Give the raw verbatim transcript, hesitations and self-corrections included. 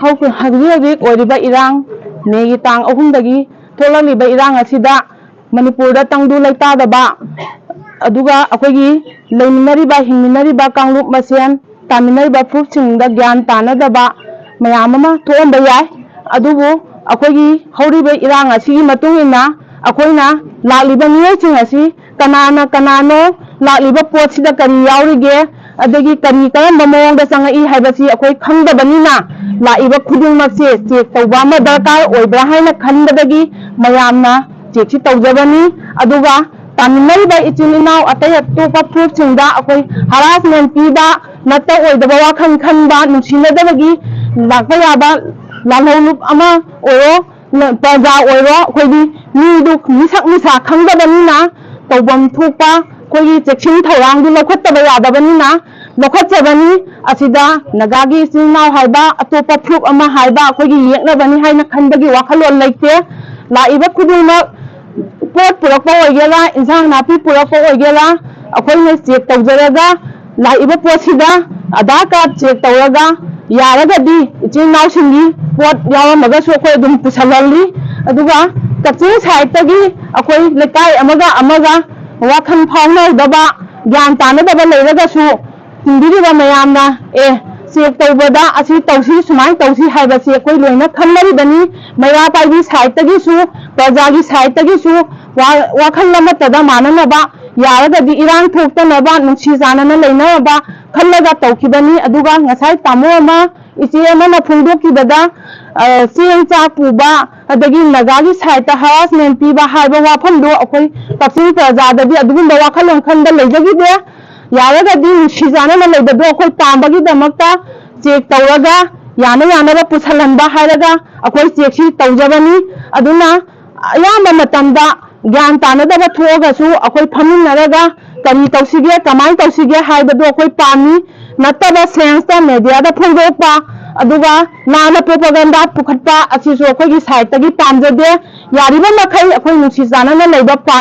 ꯍꯧ-, ꯍꯧꯖꯤꯛ ꯍꯧꯖꯤꯛ ꯑꯣꯏꯔꯤꯕ ꯏꯔꯥꯡ, ꯃꯦꯒꯤ ꯇꯥꯡ ꯑꯍꯨꯝꯗꯒꯤ ꯊꯣꯛꯂꯛꯂꯤꯕ ꯏꯔꯥꯡ ꯑꯁꯤꯗ ꯃꯅꯤꯄꯨꯔꯗ ꯇꯪꯗꯨ ꯂꯩꯇꯥꯗꯕ, ꯑꯗꯨꯒ ꯑꯩꯈꯣꯏꯒꯤ ꯂꯩꯃꯤꯟꯅꯔꯤꯕ, ꯍꯤꯡꯃꯤꯟꯅꯔꯤꯕ ꯀꯥꯡꯂꯨꯞ ꯃꯁꯦꯟ, ꯇꯥꯃꯤꯟꯅꯔꯤꯕ ꯐꯨꯔꯨꯞꯁꯤꯡꯗ ꯒ꯭ꯌꯥꯟ ꯇꯥꯅꯗꯕ ꯃꯌꯥꯝ ꯑꯃ ꯊꯣꯛꯑꯝꯕ ꯌꯥꯏ꯫ ꯑꯗꯨꯕꯨ ꯑꯩꯈꯣꯏꯒꯤ ꯍꯧꯔꯤꯕ ꯏꯔꯥꯡ ꯑꯁꯤꯒꯤ ꯃꯇꯨꯡ ꯏꯟꯅ ꯑꯩꯈꯣꯏꯅ ꯂꯥꯛꯂꯤꯕ ꯃꯤꯑꯣꯏꯁꯤꯡ ꯑꯁꯤ ꯀꯅꯥꯅ ꯀꯅꯥꯅꯣ, ꯂꯥꯛꯂꯤꯕ ꯄꯣꯠꯁꯤꯗ ꯀꯔꯤ ꯌꯥꯎꯔꯤꯒꯦ, ꯑꯗꯒꯤ ꯀꯔꯤ, ꯀꯔꯝꯕ ꯃꯑꯣꯡꯗ ꯆꯪꯉꯛꯏ ꯍꯥꯏꯕꯁꯤ ꯑꯩꯈꯣꯏ ꯈꯪꯗꯕꯅꯤꯅ, ꯂꯥꯛꯏꯕ ꯈꯨꯗꯤꯡꯃꯛꯁꯦ ꯆꯦꯛ ꯇꯧꯕ ꯑꯃ ꯗꯔꯀꯥꯔ ꯑꯣꯏꯕ꯭ꯔꯥ ꯍꯥꯏꯅ ꯈꯟꯕꯗꯒꯤ ꯃꯌꯥꯝꯅ ꯆꯦꯛꯁꯤ ꯇꯧꯖꯕꯅꯤ꯫ ꯑꯗꯨꯒ ꯇꯥꯃꯤꯟꯅꯔꯤꯕ ꯏꯆꯤꯜ ꯏꯅꯥꯎ ꯑꯇꯩ ꯑꯇꯣꯞꯄ ꯐꯨꯔꯨꯞꯁꯤꯡꯗ ꯑꯩꯈꯣꯏ ꯍꯔꯥꯁꯃꯦꯟ ꯄꯤꯕ, ꯅꯠꯇ ꯑꯣꯏꯗꯕ ꯋꯥꯈꯜ ꯈꯟꯕ, ꯅꯨꯡꯁꯤꯅꯗꯕꯒꯤ ꯂꯥꯛꯄ ꯌꯥꯕ ꯂꯥꯜꯍꯧꯂꯨꯞ ꯑꯃ ꯑꯣꯏꯔꯣ, ꯄ꯭ꯔꯖꯥ ꯑꯣꯏꯔꯣ, ꯑꯩꯈꯣꯏꯗꯤ ꯃꯤꯗꯨ ꯃꯤꯁꯛ ꯃꯤꯁꯥ ꯈꯪꯗꯕꯅꯤꯅ ꯇꯧꯐꯝ ꯊꯣꯛꯄ ꯑꯩꯈꯣꯏꯒꯤ ꯆꯦꯛꯁꯤꯟ ꯊꯧꯔꯥꯡꯗꯤ ꯂꯧꯈꯠꯇꯕ ꯌꯥꯗꯕꯅꯤꯅ ꯂꯧꯈꯠꯆꯕꯅꯤ꯫ ꯑꯁꯤꯗ ꯅꯥꯒꯥꯒꯤ ꯏꯆꯤꯜ ꯏꯅꯥꯎ ꯍꯥꯏꯕ, ꯑꯇꯣꯞꯄ ꯐꯨꯔꯨꯞ ꯑꯃ ꯍꯥꯏꯕ ꯑꯩꯈꯣꯏꯒꯤ ꯌꯦꯛꯅꯕꯅꯤ ꯍꯥꯏꯅ ꯈꯟꯕꯒꯤ ꯋꯥꯈꯜꯂꯣꯟ ꯂꯩꯇꯦ꯫ ꯂꯥꯛꯏꯕ ꯈꯨꯗꯤꯡꯃꯛ ꯄꯣꯠ ꯄꯨꯔꯛꯄ ꯑꯣꯏꯒꯦꯔꯥ, ꯏꯟꯁꯥꯡ ꯅꯥꯄꯤ ꯄꯨꯔꯛꯄ ꯑꯣꯏꯒꯦꯔꯥ, ꯑꯩꯈꯣꯏꯅ ꯆꯦꯛ ꯇꯧꯖꯔꯒ ꯂꯥꯛꯏꯕ ꯄꯣꯠꯁꯤꯗ ꯑꯙꯥꯔ ꯀꯥꯔꯗ ꯆꯦꯛ ꯇꯧꯔꯒ ꯌꯥꯔꯒꯗꯤ ꯏꯆꯤꯜ ꯏꯅꯥꯎꯁꯤꯡꯒꯤ ꯄꯣꯠ ꯌꯥꯎꯔꯝꯃꯒꯁꯨ ꯑꯩꯈꯣꯏ ꯑꯗꯨꯝ ꯄꯨꯁꯜꯍꯜꯂꯤ꯫ ꯑꯗꯨꯒ ꯀꯛꯆꯤꯡ ꯁꯥꯏꯠꯇꯒꯤ ꯑꯩꯈꯣꯏ ꯂꯩꯀꯥꯏ ꯑꯃꯒ ꯑꯃꯒ ꯋꯥꯈꯜ ꯐꯥꯎꯅꯗꯕ, ꯒ꯭ꯌꯥꯟ ꯇꯥꯅꯗꯕ ꯂꯩꯔꯒꯁꯨ ꯇꯤꯟꯕꯤꯔꯤꯕ ꯃꯌꯥꯝꯅ, "ꯑꯦ, ꯆꯦꯛ ꯇꯧꯕꯗ ꯑꯁꯤ ꯇꯧꯁꯤ, ꯁꯨꯃꯥꯏꯅ ꯇꯧꯁꯤ" ꯍꯥꯏꯕꯁꯤ ꯑꯩꯈꯣꯏ ꯂꯣꯏꯅ ꯈꯪꯅꯔꯤꯕꯅꯤ꯫ ꯃꯩꯔꯥ ꯄꯥꯏꯕꯤ ꯁꯥꯏꯠꯇꯒꯤꯁꯨ, ꯄ꯭ꯔꯖꯥꯒꯤ ꯁꯥꯏꯠꯇꯒꯤꯁꯨ ꯋꯥ-, ꯋꯥꯈꯜ ꯑꯃꯠꯇꯗ ꯃꯥꯟꯅꯅꯕ, ꯌꯥꯔꯒꯗꯤ ꯏꯔꯥꯡ ꯊꯣꯛꯇꯅꯕ, ꯅꯨꯡꯁꯤ ꯆꯥꯟꯅꯅ ꯂꯩꯅꯅꯕ ꯈꯜꯂꯒ ꯇꯧꯈꯤꯕꯅꯤ꯫ ꯑꯗꯨꯒ ꯉꯁꯥꯏ ꯇꯥꯃꯣ ꯑꯃ, ꯏꯆꯦ ꯑꯃꯅ ꯐꯣꯡꯗꯣꯛꯈꯤꯕꯗ, ꯑ, ꯆꯦꯡ ꯆꯥꯛ ꯄꯨꯕ, ꯑꯗꯒꯤ ꯅꯥꯒꯥꯒꯤ ꯁꯥꯏꯠꯇ ꯍꯔꯥꯁꯃꯦꯟ ꯄꯤꯕ ꯍꯥꯏꯕ ꯋꯥꯐꯝꯗꯣ ꯑꯩꯈꯣꯏ ꯀꯛꯆꯤꯡ ꯄ꯭ꯔꯖꯥꯗꯗꯤ ꯑꯗꯨꯒꯨꯝꯕ ꯋꯥꯈꯜꯂꯣꯟ ꯈꯟꯕ ꯂꯩꯖꯈꯤꯗꯦ꯫ ꯌꯥꯔꯒꯗꯤ ꯅꯨꯡꯁꯤ ꯆꯥꯟꯅꯅ ꯂꯩꯕꯗꯣ ꯑꯩꯈꯣꯏ ꯄꯥꯝꯕꯒꯤꯗꯃꯛꯇ ꯆꯦꯛ ꯇꯧꯔꯒ ꯌꯥꯅ ꯌꯥꯅꯕ ꯄꯨꯁꯜꯍꯟꯕ ꯍꯥꯏꯔꯒ ꯑꯩꯈꯣꯏ ꯆꯦꯛꯁꯤ ꯇꯧꯖꯕꯅꯤ꯫ ꯑꯗꯨꯅ ꯑꯌꯥꯝꯕ ꯃꯇꯝꯗ ꯒ꯭ꯌꯥꯟ ꯇꯥꯅꯗꯕ ꯊꯣꯛꯑꯒꯁꯨ ꯑꯩꯈꯣꯏ ꯐꯝꯃꯤꯟꯅꯔꯒ ꯀꯔꯤ ꯇꯧꯁꯤꯒꯦ, ꯀꯃꯥꯏꯅ ꯇꯧꯁꯤꯒꯦ ꯍꯥꯏꯕꯗꯣ ꯑꯩꯈꯣꯏ ꯄꯥꯝꯃꯤ꯫ ꯅꯠꯇꯕ ꯁꯦꯟꯁꯇ ꯃꯦꯗꯤꯌꯥꯗ ꯐꯣꯡꯗꯣꯛꯄ, ꯑꯗꯨꯒ ꯂꯥꯟꯅ ꯄ꯭ꯔꯣꯄꯥꯒꯦꯟꯗꯥ ꯄꯨꯈꯠꯄ ꯑꯁꯤꯁꯨ ꯑꯩꯈꯣꯏꯒꯤ ꯁꯥꯏꯠꯇꯒꯤ ꯄꯥꯝꯖꯗꯦ꯫ ꯌꯥꯔꯤꯕ ꯃꯈꯩ ꯑꯩꯈꯣꯏ ꯅꯨꯡꯁꯤ ꯆꯥꯟꯅꯅ ꯂꯩꯕ ꯄꯥꯝꯃꯤ꯫